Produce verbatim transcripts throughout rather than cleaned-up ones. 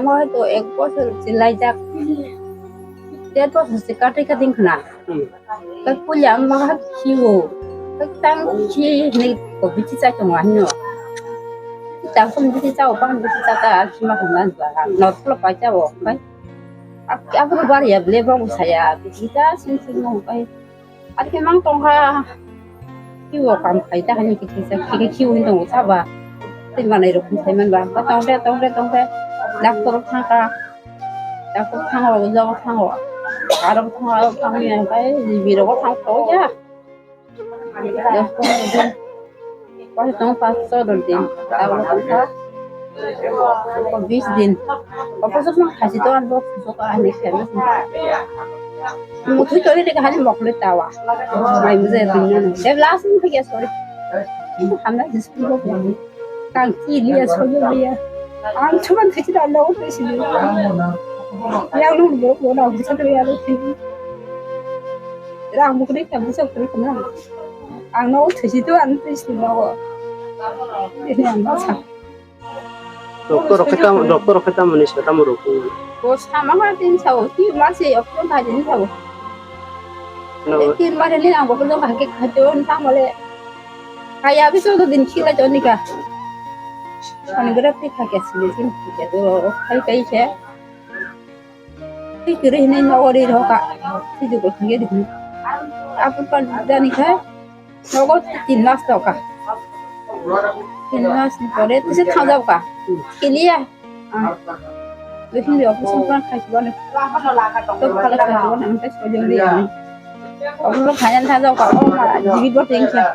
Hoi to ek bosor se laijak. Dead bosor se katai kating khna. Hmm. Kak pulia ang ma khiwo. Kak tang khi ni ko bichi cha tong ano. Tang ko bichi cha o pang bichi cha ta khi ma khna ba. No thlo pa cha o kai. Aku bar ya ble bong saya. Bichi cha sing sing no kai. Ati mang tongkha. Kibo kam khai ta hani kiti sa kiti kibo hin tongo saba. Tei manai rok khai man ba. Ba tongde tongde tongde. Doctor thangka. Doctor thango, jabo thango. Aro thango, aro thango ya kai jibi rok thang to ya. Doctor Paso tong paso sodor din. Tablo tongkha. Bis din. Operation mang khachi to an bok susu ka ani khe. Muthui to ni hali mokle tawa. Mai mujhe din na. Dev last mung khe sorry. Hamna jis ko. Kang ki liya sojo liya. Ang chuman khachi da lo ko si. Yang lu bo ko na ko sa ya lo. Rang mukri ka bisa kuri kana. Ang no thwisi to ang thwisi no. Ini ang no sa. Doctor rok khe tamo, doctor rok khe tamo ni sa tamo rok. Bo sama ma tin sa o, ti ma se option ta din sa o. No. Ti ma ni ang bo ko ka ke ka to ta mo le. Kaya bi so din khila to ni ka. Ani gra pi ka ke si ni sin ki ke to kai kai se. Twi kwrwi hinwi nogo ri rw kha. Twi jukul thangya di hinwi. Aphuru pal jani khe nogo tin mas tong kha. Tin mas ni pore tisa thangjak kha. Kiliya. Ah. Bisin bi operation plan khai sibani. Tok khala khai sibani, ang khai sibani ani. Operation khai jan thangjak kha. Oh, ma, jibi bo tin kha.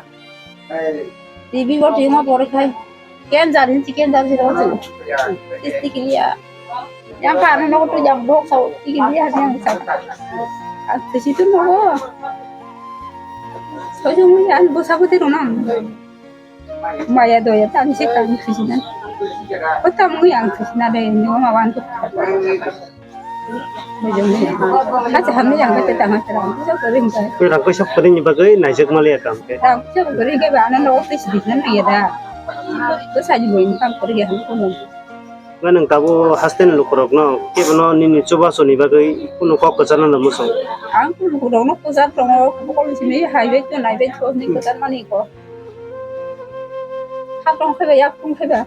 T V bo twi ma pore khai. Ken jani si ken jani si ro si. Isti kiliya. Yang ka ano nogo to yang bok sa ti kiliya yang sa. Ang tisi tu nogo. Sojong yang bosa bote rona. Maya doya tan si kan tisi na. Kota mo yang tisi na de no ma wan to. Hacha hamni yang kata tang hacha rang puja kering kai. Koi rang koi sok kering ni bagwi naijak mali akam ke. Rang puja kering ke ba ano no office di nan ya da. To saji mo income kori ya han ko mo. Ngan ang tabo hasten lukurok no ke bono nini chuba soni bagwi kuno kok kwchana no muso. Ang ko lukurok no puja tongo ko ko sini highway to nai be to ni kwchar mani ko. Hapong khaiba, yapong khaiba.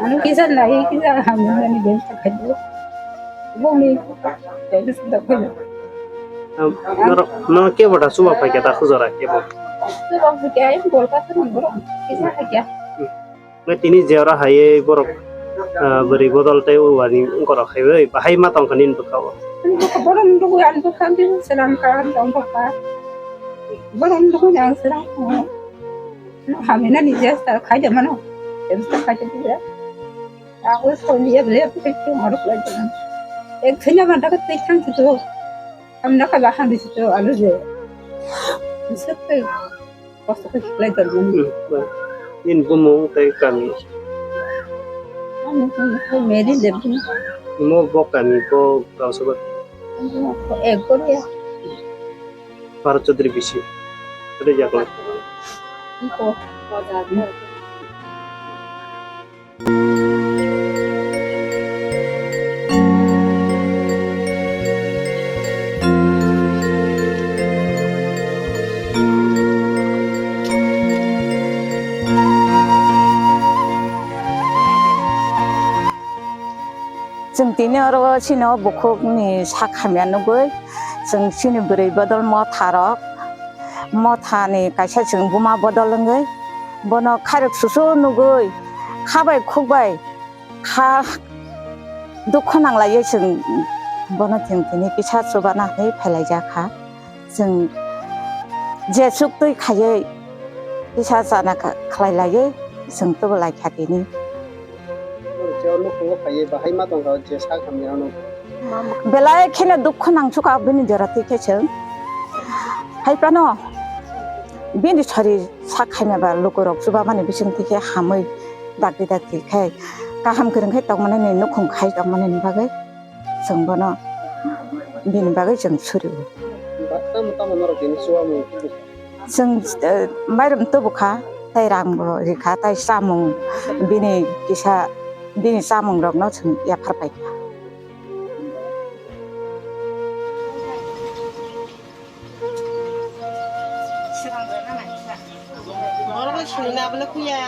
Ano kisa nai, kisa hamnani ben sa khaibo. Bongni, jadi sudah khaiba. Am, norok, norok kebo da suba paikha da khujora kebo? Suba paikha, em Kolkata ni borok, kisa paikha. Ngai tini je ora hai borok, ah, bwrwi bodol tei uwani wngkorok khaiwi, bahai ma tongkha nini bwkhao? Borok nukgo, ang bwkha, ang selam ka, ang tongkha. Borok nukgo, ang selam. Hamina ni jesta khai de mano. Jesta khai de ya. Ako so ni ya le pe tu maruk la jana. Ek thanya manda ka te thang tu. Hamna ka ba han bisu to alu je. Sette. Kosto ka lai tar mani. Hmm, ba. Nini bumung tei kami. Ani ko meri de bu. Imo bo kami bo gausa ba. Ek kor ya. Bharat Chaudhary bisi. Ada jago. Iko. Chwng tini oro chini o bukhukni sak hamya nugwi, chwng chini bwrwi bodol motha rok, motha ni kaisa chwng buma bodol wngwi, bono khairok susu nugwi, kha bai khuk bai kha dukhu nanglaiwi chwng bono chwng tini kisa chubana hinwi phailaijak kha. Chwng je chuk twi khaiwi kisa chana kha-, khlai laiwi chwng tubu lai kha tini. Je o nukhungo phaiwi bahai ma tongkha, je sak hamya ano. Belai kheno dukhu nangchukha bini jora twi khe chwng. Hai phano bini sari sak hamya ba lukurok chubamani bising twi khe hamwi dakti dakti khai kaham kwrwng khai tongmani ni nukhung khai tongmani ni bagwi. Chwng bono bini bagwi chwng suri o. Ba-, tamo, tamo norok tini chuwamung tubu? Chwng, eh, mairum tubu kha, tei rang bo ri kha, tei chamung bini kisa bini chamungrokno chwng yaphar pai kha. Borok le swnamna abono phiya.